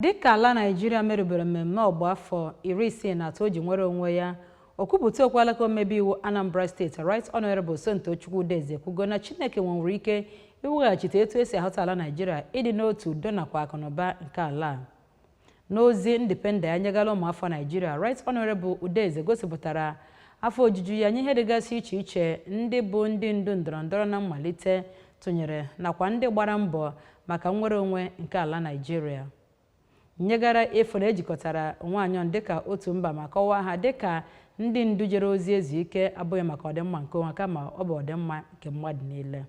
Dịka ala Naịjirịa merubere mmemme ọgba afọ 63 o ji nwere onwe ya, okwupụta okwu alaka omebe iwu Anambra Steeti, Right Honorable Somtochukwu Udeze, ekwugo na Chineke nwere ike iweghachite etu esi ahụta ala Naịjirịa, ịdị n'otu, udo nakwa akụnụba nke ala a. N'ozi indipenda ya nyegara ụmụafọ Naịjirịa, Right Honorable Udeze gosipụtara afọ ojuju ya nye ihe dịgasị iche iche ndị bụ ndị ndu ndọrọndọrọ na mmalite tụnyere nakwa ndị gbara mbọ maka nnwere onwe nke ala Naịjirịa, nyegara ịfụ na ejikọtara onwe anyị ọnụ dịka otu mba, ma kọwaa ha dịka ndị ndu jere ozi ezu ike abụghị maka ọdịmma nke onwe, kama ọ bụ ọdịmma nke mmadụ niile.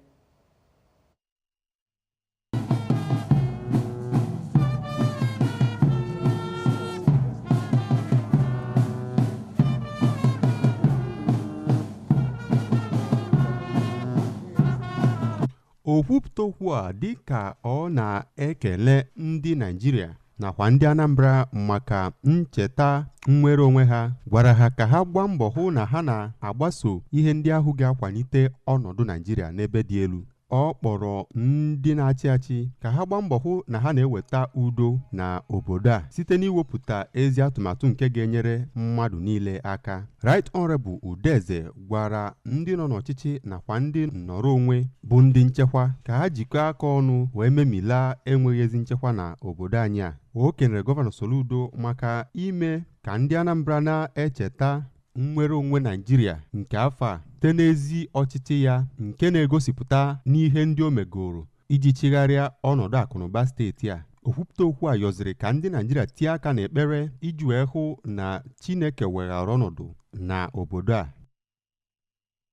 Okwupụta okwu a dịka ọ na-ekele ndị Naịjirịa nakwa ndị Anambra maka ncheta nnwere onwe ha, gwara ha ka ha gbaa mbọ hụ na ha na-agbaso ihe ndị ahụ ga-akwalite ọnọdụ Naịjirịa n'ebe dị elu. Ọ kpọrọ ndị na-achị achị ka ha gbaa mbọ hụ na ha na-eweta udo na obodo a site n'iwepụta ezi atụmatụ nke ga-enyere mmadụ niile aka. Right Honorable Udeze gwara ndị nọ n'ọchịchị nakwa ndị nnọrọ onwe bụ ndị nchekwa ka ha jikọọ aka ọnụ wee memilaa enweghị ezi nchekwa na obodo anyị a. O kenere Gọvanọ Soludo maka ime ka ndị Anambra na-echeta nnwere onwe Naịjirịa nke afọ a site n'ezi ọchịchị ya nke na-egosipụta n'ihe ndị o megoro iji chigharịa ọnọdụ akụnụba steeti a. Okwupụta okwu a yọziri ka ndị Naịjirịa tie aka n'ekpere iji wee hụ na Chineke weghara ọnọdụ na obodo a.